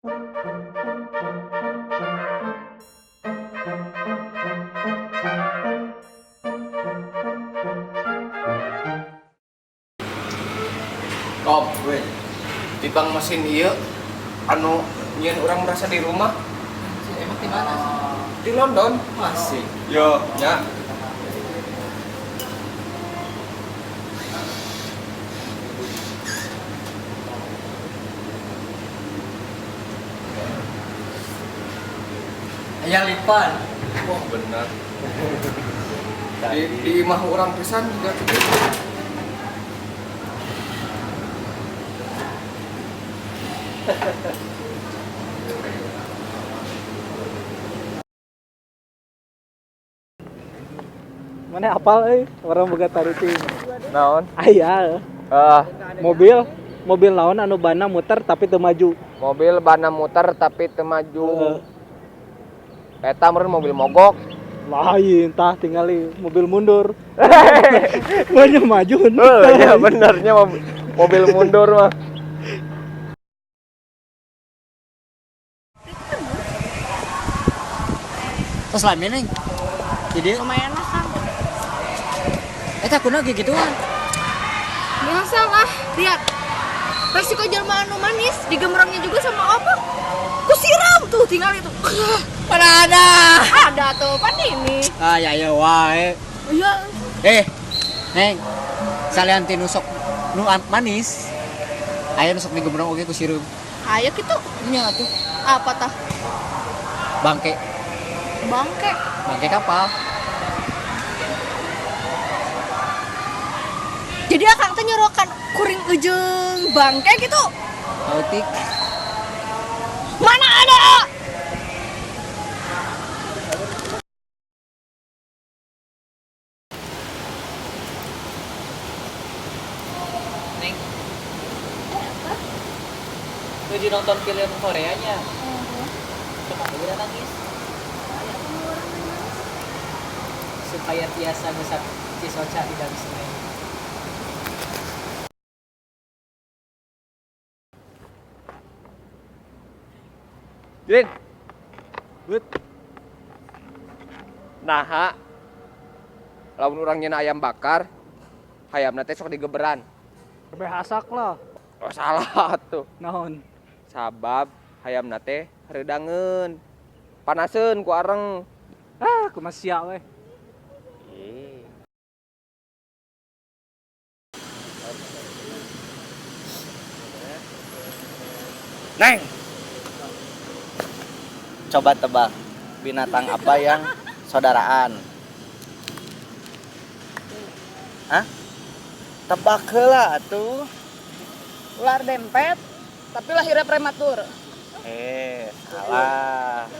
Kom, tibang mesin ieu anu nyieun urang merasa di rumah. Emang di mana? Di London. Masih. Yo, nya. Aya lipan. Wah, bener. Di imah urang pisan juga gitu. Mana apal euy, urang boga taruting. Naon? Aya. Ah, Mobil, mobil naon anu bana muter tapi teu maju. Mobil bana muter tapi teu maju. Heeh. Eta meureun mobil mogok. Lain tah tingali mobil mundur. Banyak maju. Heuh, ya benernya mobil mundur mah. Terus lami neng. Jadi Lumayan lah, Kang. Eta kunaon gituan? Biasa lah, lihat. Resiko jelma anu manis digembrongnya juga sama apa? Ku siram tuh tinggal itu. Mana ada? Ada tuh, pan ini. Ah ya ya wae. Iya. Eh, Neng. Salian ti nu sok nu manis. Aya nu sok digembrong oge ku sireum. Ayo gitu. Nya atuh. Apa tah? Bangke. Bangke. Bangke kapal. Jadi akang teh nyorokan kuring ujung bangke gitu. Kautik. Mana ada? Neng. Nuju nonton film Koreanya. Kenapa udah nangis? Supaya tiasa ngusap cisoca di dalam sungai. Jin. Good. Naha. Lamun urang nyeuna ayam bakar, hayamna teh sok digeberan. Beh asak lah. Oh, salah tuh. Naon? Sabab hayamna teh haredangeun. Panaseun ku areng. Ah, kumaha sia we. Neng. Coba tebak binatang apa yang saudaraan? Hah? Tebak heula atuh. Ular dempet, tapi lahirnya prematur. Salah.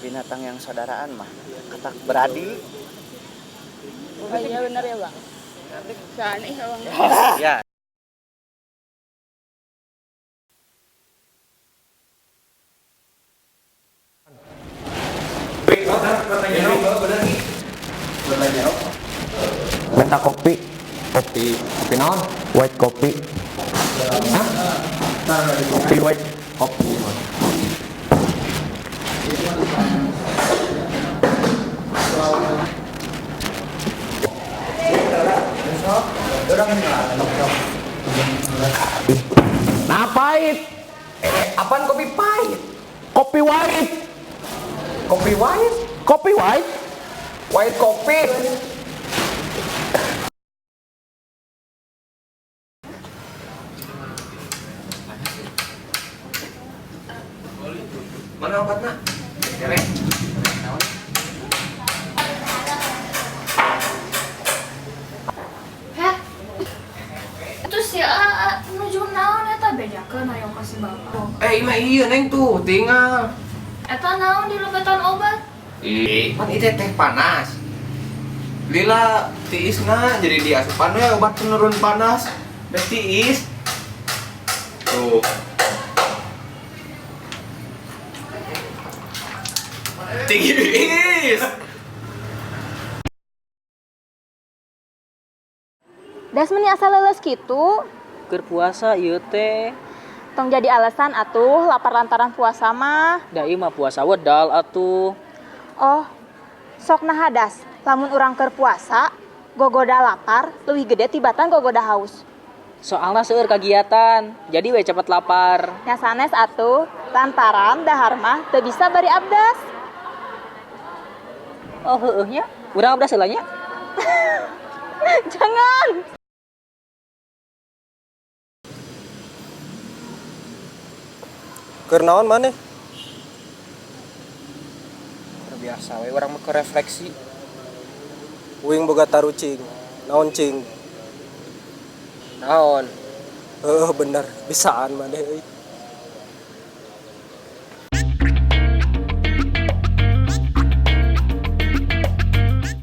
Binatang yang saudaraan mah katak beradik. Oh iya benar ya, Bang. Aneh ya, Bang. Ya. Minta kopi. Kopi. Kopi naon? White kopi. Hah? Kopi white. Kopi. Nah, pahit. Apaan kopi pahit? Kopi white. Kopi white? Kopi white? White kopi. Mana obatna? Kere. Heh. Itu si A nuju naon eta bejakeun hayang ka si bapak. Ima iya neng tuh, tinggal. Eta naon di lebetan obat? Ih, pan itu teh panas. Lila tiisna jadi diasupan we obat penurun panas. Beh tiis. Tuh. Tiis. Das meni asa leuleus kitu. Keur puasa ieu teh. Tong jadi alasan atuh lapar lantaran puasa mah. Da ieu mah puasa wedal atuh. Oh, sok nah hadas. Lamun urang keur puasa, gogoda lapar leuwih gede tibatan gogoda haus. Soalna seueur kagiatan, jadi we cepet lapar. Nya sanes atuh, lantaran dahar mah teu bisa bari abdas. Oh heueuh nya, urang abdas heula nya. Jangan. Keur naon maneh? Keur biasa we urang mah keur refleksi. Uing boga tarucing. Naon cing? Naon? Heueuh bener, bisaan maneh euy.